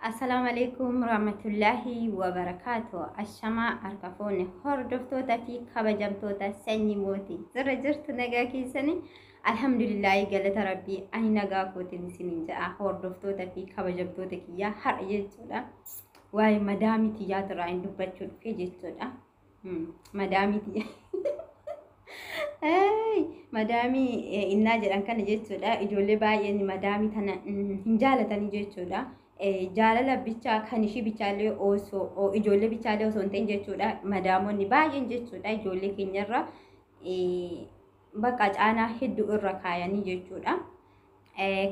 Assalaamu alaikum warahmatullaahi wabarakaatu. Ashamaa harka fuune hordoftoota fi kabajamtoota sanyii mootii. Jira jirtu, nagaa keessanii? Alhamdulillaahi, galata rabbii, ani nagaa kootiin isiniin jedha, hordoftoota fi kabajamtoota kiyyaa. Har'a jechuudha, waa'ee madaamii tiyyaatirraa hin dubbachuu dhufe jechuudha. Madaamii tiyyaa. Madaamii innaa jedhan kana jechuudha. Ijoollee baay'een madaamii tana hin jaalatanii jechuudha. Jaalala bichaa kan ishii bichaallee osoo, ijoollee bichaallee osoo hin ta'in jechuudha. Madaamonni baay'een jechuudha, ijoollee keenyarra bakka caanaa hedduu irra kaayanii jechuudha.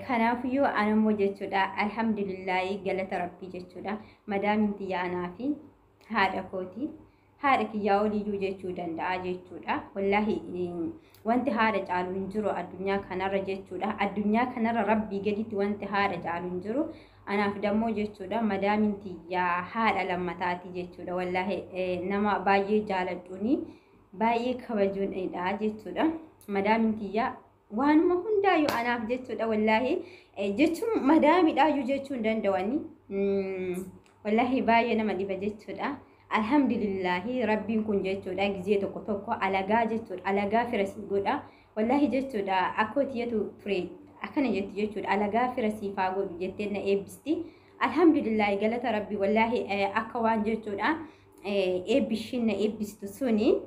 Kanaafiyyuu anammoo jechuudha, alhamdulillaahi, galata rabbii jechuudha. Madaamiin tiyya anaa fi haadha kooti. Haadha kiyyaa oliyyuu jechuu danda'a jechuudha. Wallaahi, wanti haadha caalu hin jiru addunyaa kanarra jechuudha. Addunyaa kanarra rabbii gaditti wanti haadha caalu hin jiru. Anaaf dammoo jechuudha, madaamiin tiyyaa haadha lammataati jechuudha. Wallaahi, nama baay'ee jaaladhuuni baay'ee kabajuunidha jechuudha. Madaamiin tiyyaa waanuma hundaayyuu anaaf jechuudha. Wallaahi jechuun madaamiidhaayyuu jechuu hin danda'ani. Wallaahi, baay'ee nama dhiba jechuudha. Alhamdulillahi, rabbiin kun jechuudha, gizee tokko tokko alagaa jechuudha, alagaa fira sii godha. Wallaahi jechuudha, akkoo tiyyatu ture akkana jetti jechuudha, "Alagaa fira siifaa godhu" jettee na eebbisti. Alhamdulillahi, galata rabbi. Wallaahi, akka waan jechuudha, eebbishiin na eebbistu suni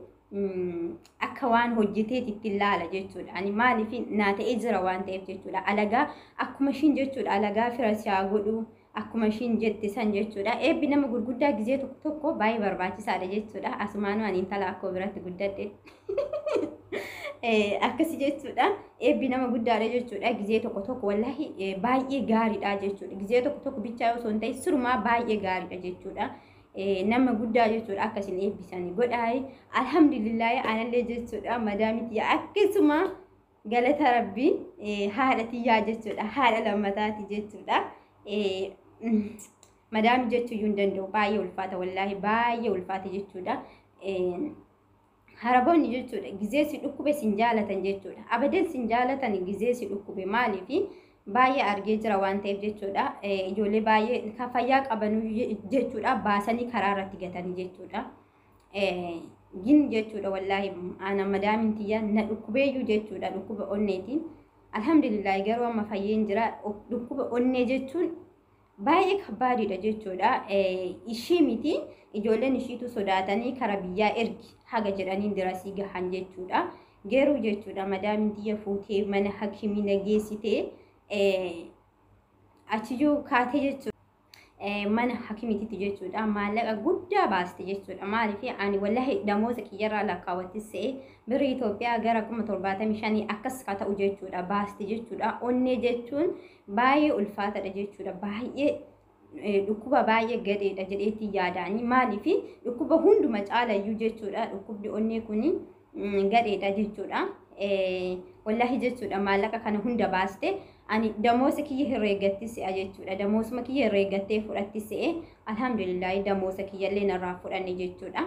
akka waan hojjeteeti itti ilaala jechuudha. Ani maaliif naa ta'ee jira waan ta'eef jechuudha. Alagaa akkuma ishiin jechuudha, "Alagaa fira siyaa godhu" akkuma ishiin jette san jechuudha. Eebbi nama gurguddaa gizee tokko tokko baay'ee barbaachisaadha jechuudha. Asumaanuu ani intala akkoo biratti guddadhe. Akkasi jechuudha. Eebbi nama guddaadha jechuudha. Gizee tokko tokko wallaahi baay'ee gaariidha jechuudha. Gizee tokko tokko bichaa osoo hin ta'in sirumaa baay'ee gaariidha jechuudha. Nama guddaa jechuudha akkasin eebbisanii godhaayi. Alhamdulillaahi, anallee jechuudha, madaamiti akkasuma, galata rabbii, haadha tiyyaa jechuudha. Haadha lammataati jechuudha. Madaami jechuu iyyuu hin danda'u, baay'ee ulfaata, wallaahi baay'ee ulfaata jechuudha. Haraboonni jechuudha, gizee si dhukkube sin jaalatan jechuudha. Abadan sin jaalatan gizee si dhukkube. Maaliifi baay'ee argee jira waan ta'eef jechuudha. Ijoollee baay'ee kan fayyaa qaban jechuudha, baasanii karaa irratti gatanii jechuudha. Gin jechuudha, wallaahi ana madaamiin tiyya na dhukkubeeyyuu jechuudha, dhukkuba onneetiin. Alhamdulillah, garuu amma fayyeen jira. Dhukkuba onnee jechuun baay'ee kabbaadiidha jechuudha. Ishii miti, ijoolleen ishiitu sodaatanii kara biyyaa ergi haga jedhanii dirasii gahan jechuudha. Garuu jechuudha, madaamiin tiyya fuutee mana hakimii na geessitee achiyyuu kaatee jechuudha. Mana hakimiititti jechuudha, maallaqa guddaa baaste jechuudha. Maaliif ani wallahi damooza kiyyarraa lakkaawwattis se'e birrii Itoophiyaa gara 75,000 akkas ka ta'u jechuudha baaste jechuudha. Onnee jechuun baay'ee ulfaatadha jechuudha. Baay'ee dhukkuba baay'ee gadheedha jedheetti yaadaani. Maaliif dhukkuba hunduma caalayyuu jechuudha, dhukkubni onnee kuni gadheedha jechuudha. Wallahi jechuudha, maallaqa kana hunda baaste. Ani damoosa kiyya herreeggatti se'a jechuudha. Damoosuma kiyya herreeggattee fudhatti se'e. Alhamdulillahi, damoosa kiyyallee narraa fudhanne jechuudha.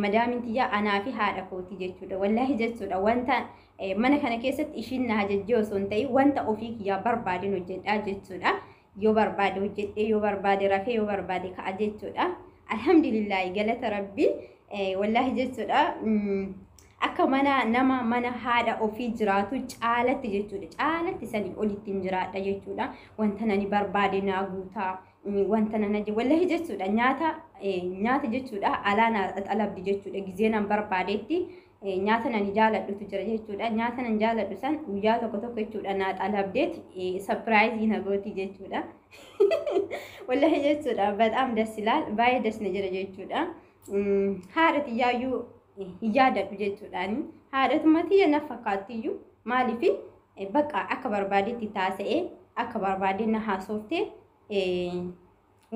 Madaamiin tiyya anaa fi haadha kooti jechuudha. Wallahi jechuudha, wanta mana kana keessatti ishiin na ajajjee osoo hin ta'in wanta ofii kiyyaa barbaadeen hojjedhaa jechuudha. Yoo barbaade hojjedhee, yoo barbaade rafee, yoo barbaade ka'a jechuudha. Alhamdulillahi, galata rabbi. Wallahi jechuudha, akka mana nama mana haadha ofii jiraatu caalatti jechuudha. Caalatti sanii olitti hin jiraadha jechuudha. Wanta nani barbaade naa guutaa. Wanta nana, wallahi jechuudha, nyaata jechuudha, alaa naa xalabdi jechuudha. Gizee nan barbaadetti nyaata nani jaaladhutu jira jechuudha. Nyaata nan jaaladhu san guyyaa tokko tokko jechuudha naa xalabdeet surprise na gooti jechuudha. Wallahi jechuudha, በጣም ደስ ይላል, baay'ee ደስ na jira jechuudha. Haadha tiyyaayyuu hin yaadadhu jechuudhaani. Haadhatuma tiyya na fakkaattiyyuu. Maaliif bakka akka barbaadetti taasa'ee, akka barbaade na haasoftee,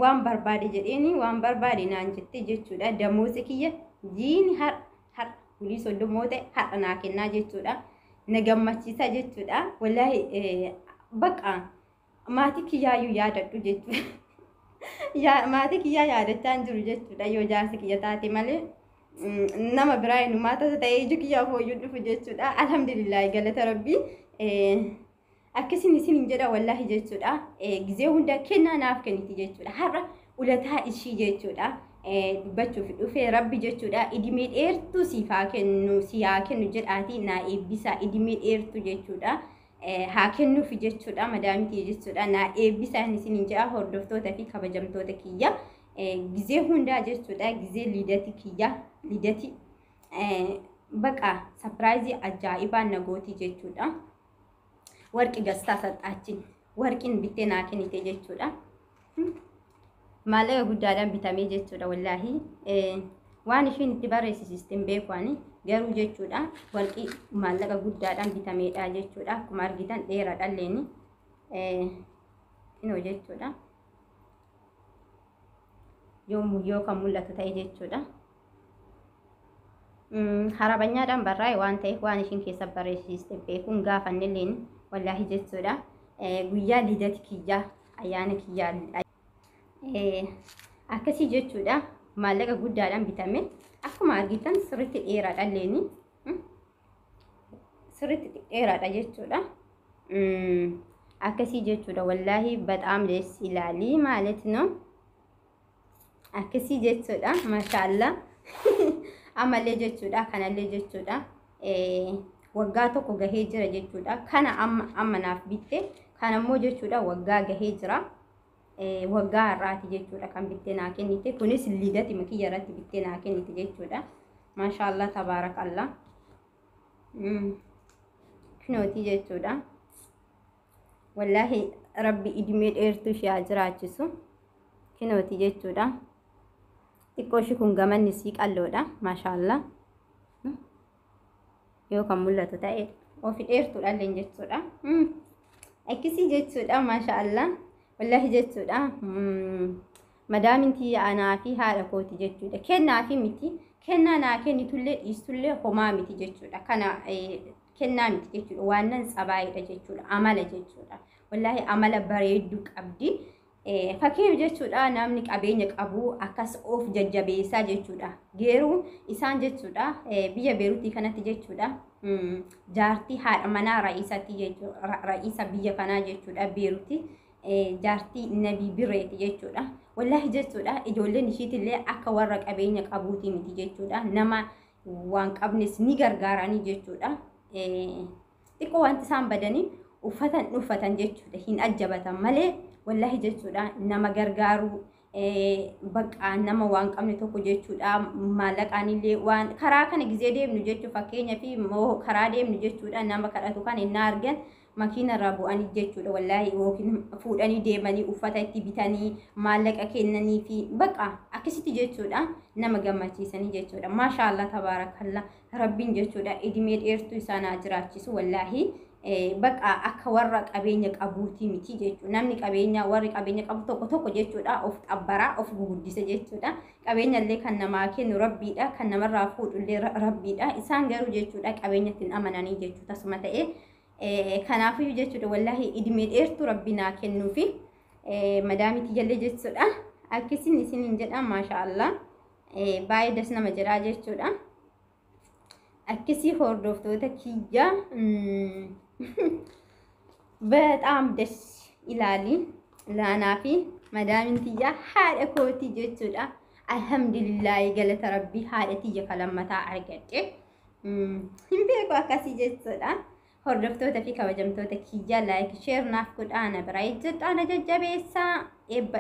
waan barbaade jedheeni waan barbaade naan jette jechuudha. Damooza kiyya jiini har'a har'a bulii 30 ta'e har'a naa kennaa jechuudha. Na gammachiisa jechuudha. Wallaahi, bakka maatii kiyyaayyuu yaadadhu jechuudha. Maatii kiyyaa yaadachaa hin jiru jechuudha, yoo jaarsa kiyya taate malee. Nama biraa inumaa tasa ta'ee iji kiyyaa fooyyuu dhufu jechuudha. Alhamdulillah, galata rabbii. Akkasiin isin hin jedha wallaahi jechuudha. Gizee hunda kennaa naaf kenniti jechuudha. Har'a ulataa ishii jechuudha. Dubbachuuf dhufee rabbi jechuudha. Idimee dheertuu siif haa kennu, si haa kennu jedhaatii naa eebbisaa idimee dheertuu jechuudha. Haa kennuuf jechuudha madaamitii jechuudha. Naa eebbisaa isin hin jedha hordoftoota fi kabajamtoota kiyya. Gizee hundaa jechuudha. Gizee liidati kiyya. Liidati baqa sapiraayizii ajaa'ibaa nagootii jechuudha. Warqi gastaa saxxaachiin warqiin bittee naa kennite jechuudha. Maallaqa guddaadhaan bitamee jechuudha wallaahi. Waan ishiin itti barreessisiiste hin beeku ani garuu jechuudha warqii maallaqa guddaadhaan bitameedha jechuudha. Akkuma argitan dheeraadha leeni. Inoo jechuudha. Yoo kan mul'atu ta'e jechuudha. Harabanyaadhaan barraa'e waan ta'eef waan ishiin keessa barreessiste beekuun gaafanne leeni wallaahi jechuudha. Guyyaa liidati kiyyaa ayyaana kiyyaa akkasii jechuudha. Maallaqa guddaadhaan bitame akkuma argitan sirriitti dheeraadha leeni. Sirriitti dheeraadha jechuudha. Akkasii jechuudha wallaahi bataam dees ilaalii maalet no. Akkasii jechuudha maashaallaa. Amallee jechuudha kanallee jechuudha. Waggaa tokko gahee jira jechuudha. Kana amma naaf bitte kanammoo jechuudha waggaa gahee jira. Waggaa har'aati jechuudha kan bittee naa kennite. Kunis liidati makiyya irratti bittee naa kennite jechuudha. Maashaallah tabaarakallah. Kinootii jechuudha. Wallaahi rabbi idimee dheertuu ishee haa jiraachisu. Kinootii jechuudha. Xiqqoo ishii kun gamanni sii qalloodha. Maashaallah. Yoo kan mul'atu ta'e ofi dheertuudha illee jechuudha. Akkasii jechuudha maashaallah. Wallaahi jechuudha. Madaamin tiyya anaa fi haadha kooti jechuudha. Kennaa fi miti. Kennaa naa kennitullee dhiistullee homaa miti jechuudha. Kana kennaa miti jechuudha. Waan nan tsabaayidha jechuudha. Amala jechuudha. Wallaahi amala bareedduu qabdi. Fakkeef jechuudha namni qabeenya qabu akkas of jajjabeessaa jechuudha. Garuu isaan jechuudha biyya Beeruutii kanatti jechuudha jaartii haadha manaa ra'iisatti jechuudha ra'iisa biyya kanaa jechuudha Beeruutii jaartii Nabii Bireeti jechuudha. Wallaahi jechuudha ijoolleen ishiitillee akka warra qabeenya qabuuti miti jechuudha. Nama waan qabnes ni gargaaranii jechuudha. Xiqqoo wanti isaan badanii uffatan uffatan jechuudha hin ajjabatan malee wallaahi jechuudha nama gargaaruu bakka nama waan qabne tokko jechuudha maallaqaanillee waan karaa kana gizee deemnu jechuu fakkeenya fi karaa deemnu jechuudha nama kadhatu kan hin argan makiina irraa bu'anii jechuudha wallaahi yookiin fuudhanii deemanii uffata itti bitanii maallaqa kennanii fi bakka akkasitti jechuudha nama gammachiisanii jechuudha. Maashaallah tabaarakallah rabbiin jechuudha idimee dheertuu isaan haa jiraachisu wallaahi. Bakka akka warra qabeenya qabuuti miti jechuudha. Namni qabeenya warri qabeenya qabu tokko tokko jechuudha of xabbaraa of guguddisa jechuudha. Qabeenya illee kan namaa kennu rabbiidha. Kan namarraa fuudhu illee rabbiidha. Isaan garuu jechuudha qabeenya ittiin amananii jechuudha tasuma ta'e. Kanaafiyyuu jechuudha wallaahi idimee dheertuu rabbi naa kennuufi madaamiti jallee jechuudha. Akkasiin isiniin jedha maashaallah. Baay'ee das nama jedhaa jechuudha. Akkasii hordoftoota kiyya በጣም ደስ ይላል። ላናፊ መዳሚን ትያ haadha kooti jechuudha. Alhamdulillah galata rabbii haadha tiyya kalammataa argadhe. Hin beeku akkasii jechuudha. Hordoftoota fi kabajamtoota kiyya like share naaf godhaa na biraa ejjedhaa na jajjabeessaa. Eebba.